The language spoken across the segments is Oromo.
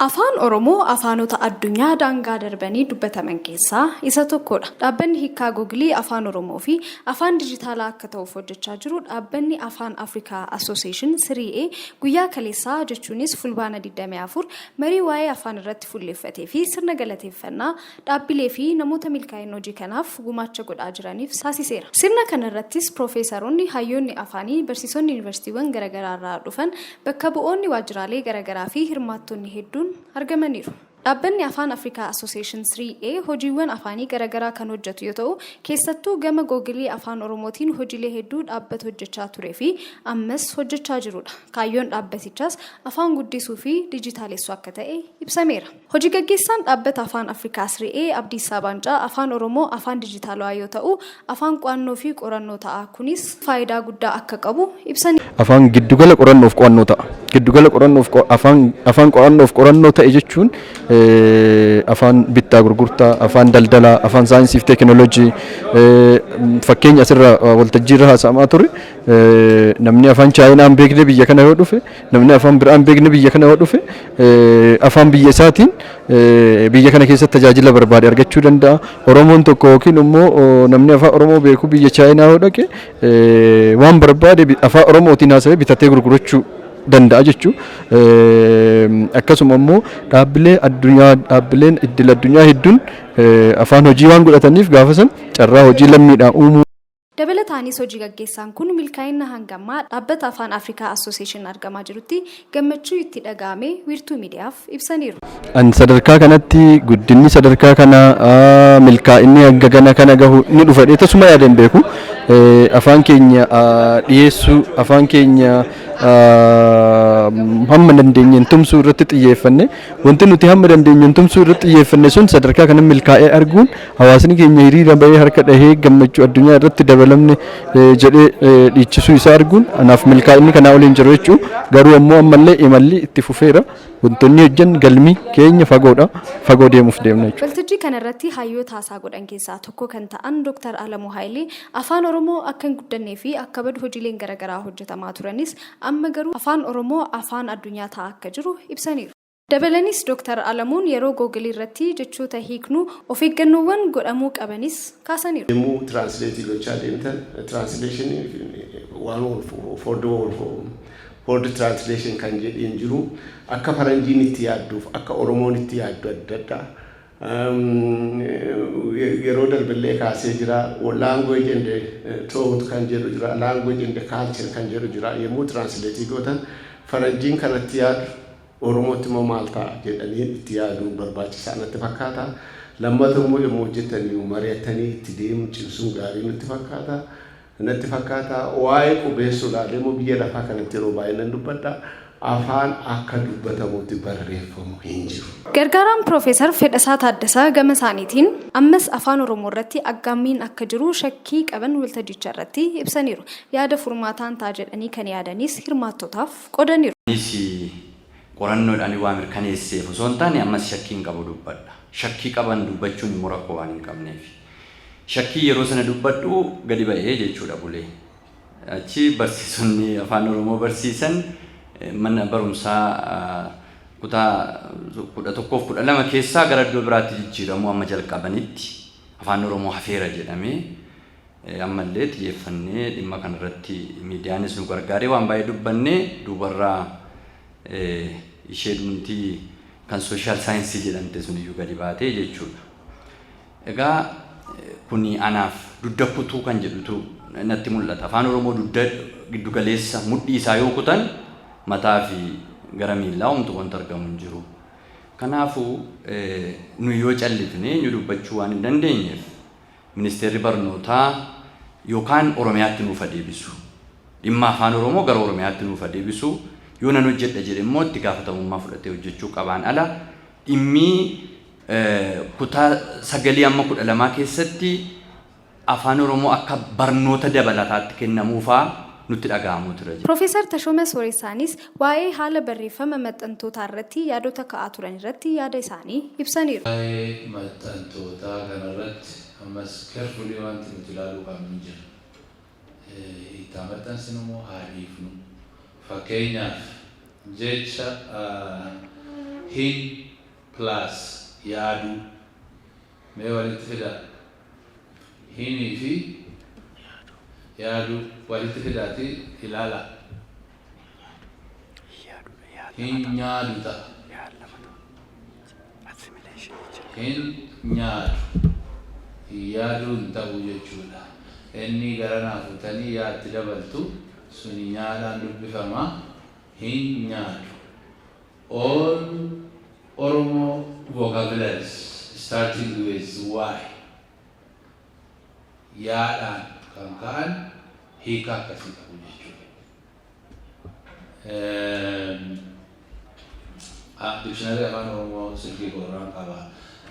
Afaan Oromoo afaanota addunyaa daangaa darbanii dubbataman keessaa isa tokkodha. Dhaabbanni hiikkaa Googilii Afaan Oromoo fi afaan dijitaalaa akka ta'uuf hojjechaa jiru dhaabbanni Afaan Afrikaa Association 3A guyyaa kaleessaa jechuunis Fulbaana 24 marii waa'ee afaan irratti fuulleeffatee fi sirna galateeffannaa dhaabbilee fi namoota milkaa'ina hojii kanaaf gumaacha godhaa jiraniif taasiseera. Sirna kana irrattis piroofeesaroonni, hayyoonni afaanii, barsiisonni yuunivarsiitiiwwan garaagaraa irraa dhufan, bakka bu'oonni waajjiraalee garaagaraa fi hirmaattonni hedduun argamaniiru. Dhaabbanni Afaan Afrikaa Association 3A hojiiwwan afaanii garaagaraa kan hojjetu yoo ta'u, keessattuu gama Googilii Afaan Oromootiin hojiilee hedduu dhaabbata hojjechaa turee fi ammas hojjechaa jirudha. Kaayyoon dhaabbatichaas afaan guddisuu fi dijitaalessuu akka ta'e ibsameera. Hojii gaggeessaan dhaabbata Afaan Afrikaa 3A Abdiisaa Baancaa Afaan Oromoo afaan dijitaalawaa yoo ta'u, afaan qo'annoo fi qorannoo ta'a. Kunis faayidaa guddaa akka qabu ibsaniiru. Afaan giddugala qorannoof qo'annoo ta'a. Giddugala qorannoof afaan afaan qo'annoof qorannoo ta'e jechuun afaan bittaa gurgurtaa, afaan daldalaa, afaan saayinsii fi teekinooloojii, fakkeenya asirra waltajjii irra haasa'amaa ture, namni afaan Chaayinaa hin beekne biyya kana yoo dhufe, namni afaan biraa hin beekne biyya kana yoo dhufe, afaan biyya isaatiin biyya kana keessatti tajaajila barbaade argachuu danda'a. Oromoon tokko yookiin immoo namni afaan Oromoo beeku biyya Chaayinaa yoo dhaqe, waan barbaade afaan Oromootiin haasa'ee bitatee gurgurachuu danda'a jechuudha. Akkasuma immoo dhaabbilee addunyaa, dhaabbileen idil addunyaa hedduun afaan hojii waan godhataniif, gaafa san carraa hojii lammiidhaan uumuu. Dabalataanis hojii gaggeessaan kun milkaa'ina hanga ammaa dhaabbata Afaan Afrikaa Association argamaa jirutti gammachuu itti dhaga'ame Wiirtuu Miidiyaaf ibsaniiru. An sadarkaa kanatti guddinni sadarkaa kana, milkaa'inni hanga gana kana gahu ni dhufa jedhee tasuma yaada hin beeku. Afaan keenya dhiyeessuu, afaan keenya hamma dandeenyeen tumsuu irratti xiyyeeffanne, wanti nuti hamma dandeenyeen tumsuu irratti xiyyeeffanne sun sadarkaa kana milkaa'ee arguun, hawaasni keenya hiriira bahee harka dhahee gammachuu addunyaa irratti dabalamne jedhee dhiichisuu isaa arguun anaaf milkaa'inni kanaa oliin jiru jechuudha. Garuu ammoo ammallee imalli itti fufeera. Wantoonni hojjennu galmi keenya fagoodha. Fagoo deemuuf deemna jechuudha. Waltajjii kanarratti hayyoota haasaa godhan keessaa tokko kan ta'an Dr. Alamuu Hayilee Afaan Oromoo akka hin guddannee fi akka badu hojiileen garaagaraa hojjetamaa turanis, amma garuu Afaan Oromoo afaan addunyaa ta'aa akka jiru ibsaniiru. Dabalanis Dr. Alamuun yeroo Googilii irratti jechoota hiiknu of eeggannoowwan godhamuu qabanis kaasaniiru. Yommuu translate gochaa deemtan, translation waan forward translation kan jedheen jiru, akka faranjiin itti yaadduuf akka Oromoon itti yaaddu adda adda. Yeroo darbillee kaasee jira, language and thought kan jedhu jira, language and culture kan jedhu jira. Yommuu translate gootan, faranjiin kanatti yaadu, Oromootti immoo maal ta'a jedhanii itti yaaduun barbaachisaa natti fakkaata. Lammata immoo yommuu hojjetanii mari'atanii itti deemu cimsuun gaarii nutti fakkaata. Natti fakkaata waa'ee qubeessuu ilaalee immoo biyya lafaa kanatti yeroo baay'ee nan dubbadha. Afaan akka dubbatamutti barreeffamu hin jiru. Gargaaraan Piroofeesar Fedhasaa Taaddasaa gama isaaniitiin ammas Afaan Oromoo irratti aggaammiin akka jiru shakkii qaban waltajjicha irratti ibsaniiru. Yaada furmaataan ta'a jedhanii kan yaadanis hirmaattotaaf qoodaniiru. Anis qorannoodhaan waa mirkaneesseef osoo hin taane, ammas shakkii hin qabu dubbadha. Shakkii qaban dubbachuun immoo rakkoo waan hin qabneef. Shakkii yeroo sana dubbadhu gadi ba'ee jechuudha bulee. Achi barsiisonni Afaan Oromoo barsiisan mana barumsaa kutaa 11f 12 keessaa gara iddoo biraatti jijjiiramuu amma jalqabanitti Afaan Oromoo hafeera jedhamee, ammallee xiyyeeffannee dhimma kanarratti miidiyaanis nu gargaaree waan baay'ee dubbannee, duubarraa ishee dhumti kan social science jedhamte suniyyuu gadi baatee jechuudha. Egaa kuni anaaf dugda kutuu kan jedhutu natti mul'ata. Afaan Oromoo dugda giddugaleessa mudhii isaa yoo kutan, mataa fi gara miillaa homtu wanta argamu hin jiru. Kanaafuu nu yoo callifne eenyu dubbachuu waan hin dandeenyeef, ministeerri barnootaa yookaan Oromiyaatti nuuf adeebisu. Dhimma Afaan Oromoo gara Oromiyaatti nuuf adeebisu, yoo nan hojjedha jedhe immoo itti gaafatamummaa fudhatee hojjechuu qabaan ala, dhimmi kutaa 9 amma 12 keessatti Afaan Oromoo akka barnoota dabalataatti kennamuufaa nutti dhaga'amuutu irra jira. Piroofeesar Tashooma Sooressaanis waa'ee haala barreeffama maxxantootaa irratti yaadota ka'aa turan irratti yaada isaanii ibsaniiru. Waa'ee maxxantootaa kanarratti ammas carefully wanti nuti ilaaluu qabnu jira. Itti haa maxxansinu moo haa dhiifnu? Fakkeenyaaf, jecha Hin plus yaaduu. Mee walitti fidaa. Hinii fi yaaduu walitti fidaatii ilaala. Hin nyaadu ta'a. Hin nyaadu. Yaaduu hin ta'u jechuudha. Inni garanaa fuutanii yaatti dabaltu, suni nyaadhaan dubbifama. Hin nyaadu. All Oromo vocabularies starting with Y, yaadhaan kan ka'an, hiika akkasii qabu jechuudha. Dictionary Afaan Oromoo silkii koorraan qaba.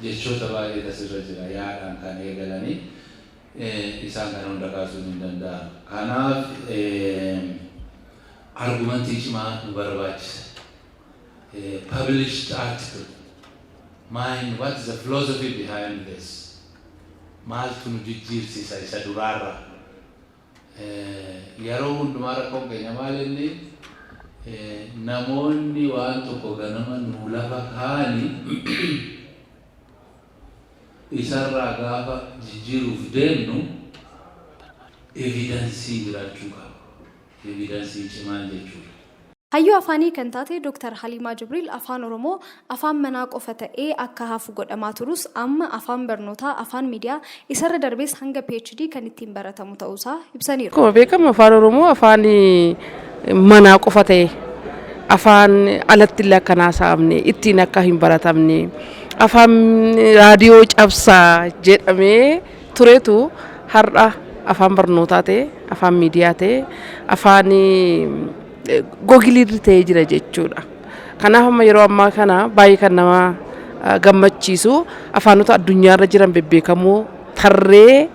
Jechoota baay'eetu asirra jira yaadhaan kan eegalanii, isaan kana hunda kaasuun hin danda'amu. Kanaaf argumentii cimaa nu barbaachisa. Published article. Mind, what is the philosophy behind this? Maaltu nu jijjiirsisa isa duraarra? Yeroo hundumaa rakkoon keenya maal inni, namoonni waan tokko ganama nuu lafa kaa'anii isarraa gaafa jijjiiruuf deemnu evidence jiraachuu qaba. Evidence cimaan jechuudha. Hayyuu afaanii kan taate Dr. Haliimaa Jibriil Afaan Oromoo afaan manaa qofa ta'ee akka hafu godhamaa turus, amma afaan barnootaa, afaan miidiyaa, isarra darbees hanga PhD kan ittiin baratamu ta'uusaa ibsaniiru. Akkuma beekamu, Afaan Oromoo afaan manaa qofa ta'e, afaan alatti illee akka haasa'amne, ittiin akka hin baratamne, afaan raadiyoo cabsaa jedhamee turetu har'a afaan barnootaa ta'e, afaan miidiyaa ta'e, afaan Googleirri ta'ee jira jechuudha. Kanaaf amma yeroo ammaa kana baay'ee kan nama gammachiisu, afaanota addunyaarra jiran bebbeekamoo tarree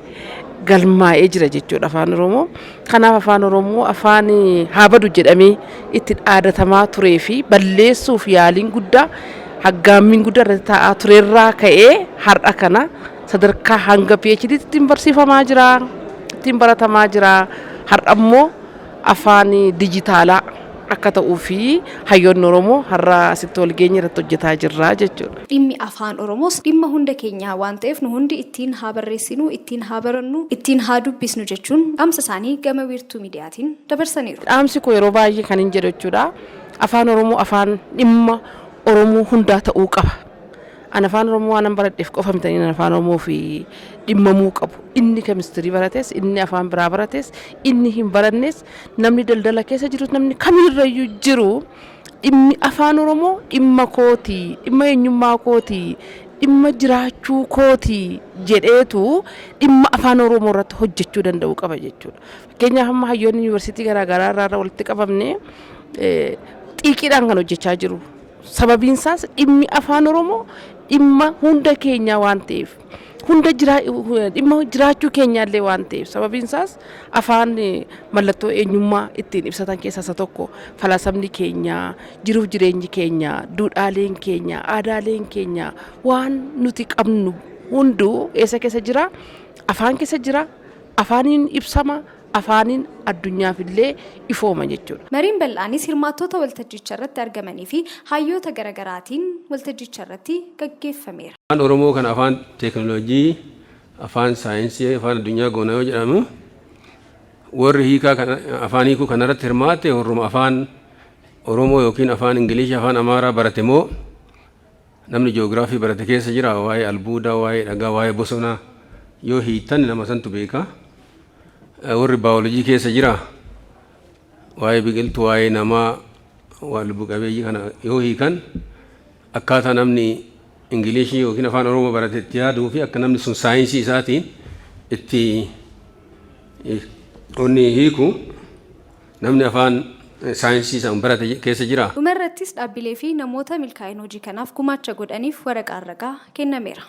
galmaa'ee jira jechuudha Afaan Oromoo. Kanaaf Afaan Oromoo afaan haa badu jedhamee itti dhaadatamaa turee fi balleessuuf yaaliin guddaa, haggaammiin guddaa irratti taa'aa turerraa ka'ee har'a kana sadarkaa hanga PhD ittiin barsiifamaa jira, ittiin baratamaa jira. Har'a immoo afaan dijitaalaa akka ta'uu fi hayyoonni Oromoo har'a asitti wal geenye irratti hojjetaa jirra jechuudha. Dhimmi Afaan Oromoos dhimma hunda keenyaa waan ta'eef, nu hundi ittiin haa barreessinu, ittiin haa barannu, ittiin haa dubbisnu jechuun dhaamsa isaanii gama Wiirtuu Miidiyaatiin dabarsaniiru. Dhaamsi koo yeroo baay'ee kan hin jedhu jechuudha. Afaan Oromoo afaan dhimma Oromoo hundaa ta'uu qaba. Ani Afaan Oromoo waan baradheef qofa miti afaan Oromoo fi dhimmamuu qabu. Inni chemistry barates, inni afaan biraa barates, inni hin barannes, namni daldala keessa jirus, namni kamirrayyuu jiru, dhimmi Afaan Oromoo dhimma kooti, dhimma eenyummaa kooti, dhimma jiraachuu kooti jedheetu dhimma Afaan Oromoo irratti hojjechuu danda'u qaba jechuudha. Fakkeenyaaf, amma hayyoonni yuunivarsiitii garaagaraa irraa walitti qabamne xiiqiidhaan kan hojjechaa jiru. Sababiin isaas dhimmi Afaan Oromoo dhimma hunda keenyaa waan ta'eef, hunda dhimma jiraachuu keenyaallee waan ta'eef. Sababiin isaas afaan mallattoo eenyummaa ittiin ibsatan keessaa isa tokko. Falaasamni keenya, jiruuf jireenyi keenya, duudhaaleen keenya, aadaaleen keenya, waan nuti qabnu hunduu eessa keessa jira? Afaan keessa jira. Afaaniin ibsama, afaaniin addunyaaf illee ifooma jechuudha. Mariin bal'aanis hirmaattoota waltajjicha irratti argamanii fi hayyoota garaagaraatiin waltajjicha irratti gaggeeffameera. Afaan Oromoo kana afaan teekinooloojii, afaan saayinsii, afaan addunyaa goona yoo jedhamu, warri hiikaa kana, afaan hiikuu kanarratti hirmaate warruma Afaan Oromoo yookiin Afaan Ingilishii, Afaan Amaaraa barate moo namni ji'oogiraafii barate keessa jira? Waa'ee albuudaa, waa'ee dhagaa, waa'ee bosonaa yoo hiitan nama santu beeka. Warri baayoloojii keessa jira, waa'ee biqiltuu, waa'ee namaa, waa lubbu qabeeyyii kana yoo hiikan, akkaataa namni Ingilishii yookiin Afaan Oromoo barate itti yaaduu fi akka namni sun saayinsii isaatiin itti onni hiiku, namni afaan saayinsii isaan barate keessa jira. Dhumarrattis dhaabbilee fi namoota milkaa'ina hojii kanaaf gumaacha godhaniif waraqaan ragaa kennameera.